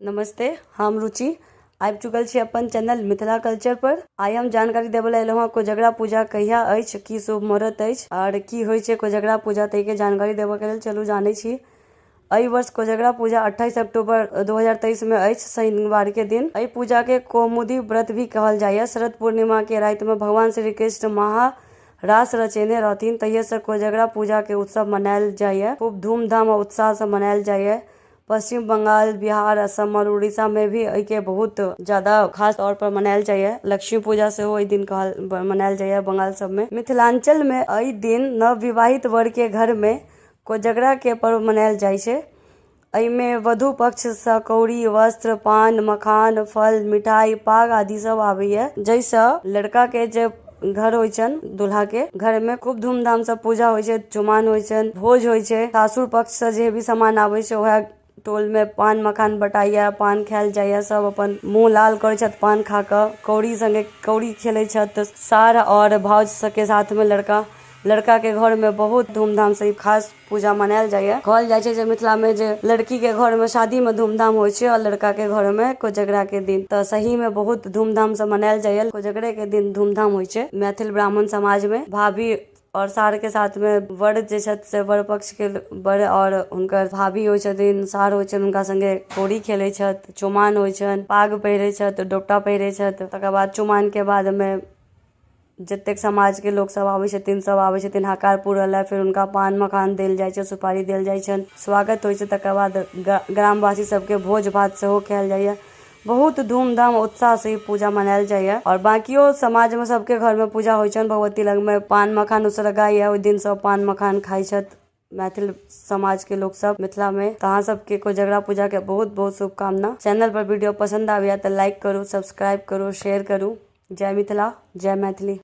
नमस्ते, हम रुचि आबि चुकल छी अपन चैनल मिथिला कल्चर पर। आइ हम जानकारी देबय लए एलहुँ हँ कोजगरा पूजा कहिया अछि, की शुभ मुहूर्त अछि आओर की होइ छै कोजगरा पूजा, ताहिके जानकारी देबयके लेल चलू जानै छी। एहि वर्ष कोजगरा पूजा 28 अक्टूबर 2023 मे अछि, शनिवार के दिन। एहि पूजा के कौमुदी व्रत भी कहल जाइए। शरद पूर्णिमा के राति में भगवान श्री कृष्ण महा रास रचेने रहथिन, तहिये कोजगरा पूजा के उत्सव मनायल जाइए। खूब धूमधाम और उत्साह से मनायल जाइए। पश्चिम बंगाल, बिहार, असम और उड़ीसा में भी एहिके बहुत ज्यादा खास तौर पर मनायल जाइए। लक्ष्मी पूजा सेहो एहि दिन कहल मनायल जाइए बंगाल सबमे। मिथिलांचल में एहि दिन नवविवाहित वर के घर में कोजगरा के पर्व मनायल जाइ छै। एहिमे वधु पक्षसँ कौड़ी, वस्त्र, पान, मखान, फल, मिठाई, पाग आदि सब आबैए, जाहिसँ लड़का के जे घर होइ छनि, दुल्हा के घर में खूब धूमधाम से पूजा होइ छै, चुमान होइ छनि, भोज होइ छै। सासुर पक्ष से जे भी सामान आबै छै वएह टोल में पान मखान बटाइया, पान खायल जाइया। सब अपन मुँह लाल करै छथि पान खा कऽ, कौड़ी संगे कौड़ी खेलै छथि सार और भाउज सबके साथ में लड़का। लड़का के घर में बहुत धूमधाम से ई खास पूजा मनायल जाइए। कहल जाइ छै जे मिथिला में जे लड़की के घर में शादी में धूमधाम होइ छै और लड़का के घर में कोजगरा के दिन। तऽ सही में बहुत धूमधाम से मनायल जाइए। कोजगरे के दिन धूमधाम होइ छै मैथिल ब्राह्मण समाज में। भाभी और सार के साथ में वर जे छथि से वर पक्ष के वर और हुनकर भाभी होइ छथिन, सार होइ छनि, हुनका संगे कौड़ी खेलै छथि, चुमान होइ छनि, पाग पहिरै छथि, डोपटा पहिरै छथि। तकर बाद चुमान के बाद में जतेक समाजके लोकसभ आबै छथिन, सभ आबै छथिन हकार पुरऽ लए। फेर हुनका पान मखान देल जाइ छै, सुपारी देल जाइ छनि, स्वागत होइ छै। तकर बाद ग्रामवासी सभके भोज भात सेहो खायल जाइए। बहुत धूमधाम उत्साहसँ ई पूजा मनायल जाइए। आओर बाँकियो समाजमे सभके घरमे पूजा होइ छनि। भगवती लगमे पान मखान उसरगाइए। ओहि दिन सभ पान मखान खाइ छथि मैथिल समाजके लोकसभ मिथिलामे। तऽ अहाँ सबके कोजगरा पूजाके बहुत बहुत शुभकामना। चैनल पर वीडियो पसन्द आबैए तऽ लाइक करू, सब्सक्राइब करू, शेयर करू। जय मिथिला, जय मैथिली।